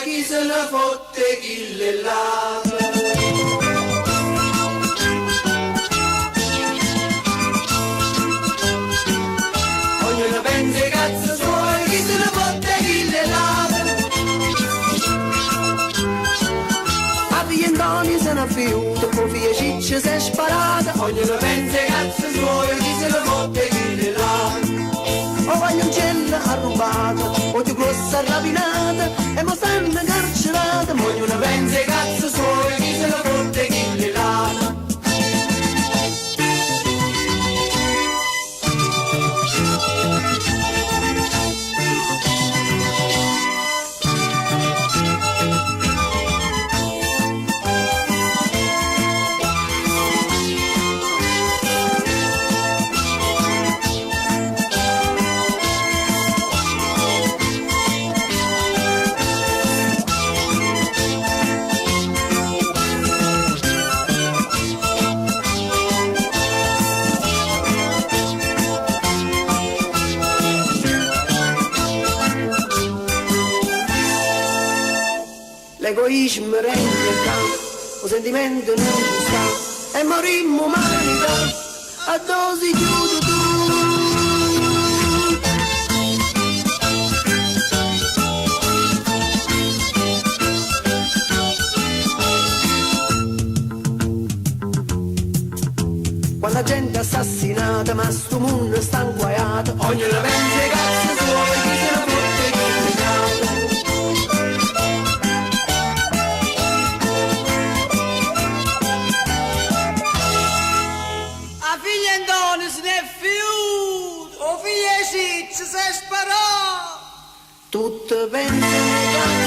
Chi se ne fotte chille là. Ognuno pensa 'e cazze suoje, chi se ne fotte chille là. A figlia Antonio se n'è fiuta, po' figlia Ciccia s'è sparata. Ognuno pensa 'e cazze suoje, chi se ne fotte chille là. O guaglioncella arrubata, o più grossa rapinata, e mo stanno carcerate. Ma ognuno pensa 'e cazze suoje, chi se ne fotte chille là. L'egoismo regna ccà, 'o sentimento nun ce sta, e morimmo umanità, addò si chiude tu. Quanta gente assassinata, ma stu munno sta 'nguaiato. Ognuno pensa 'e cazze suoje, chi se ne fotte 'e chille n'ate. A figlia 'e Antonio se n'è fiuta, 'o figlio 'e Ciccio s'è sparato. Tutte pensano 'e cazze.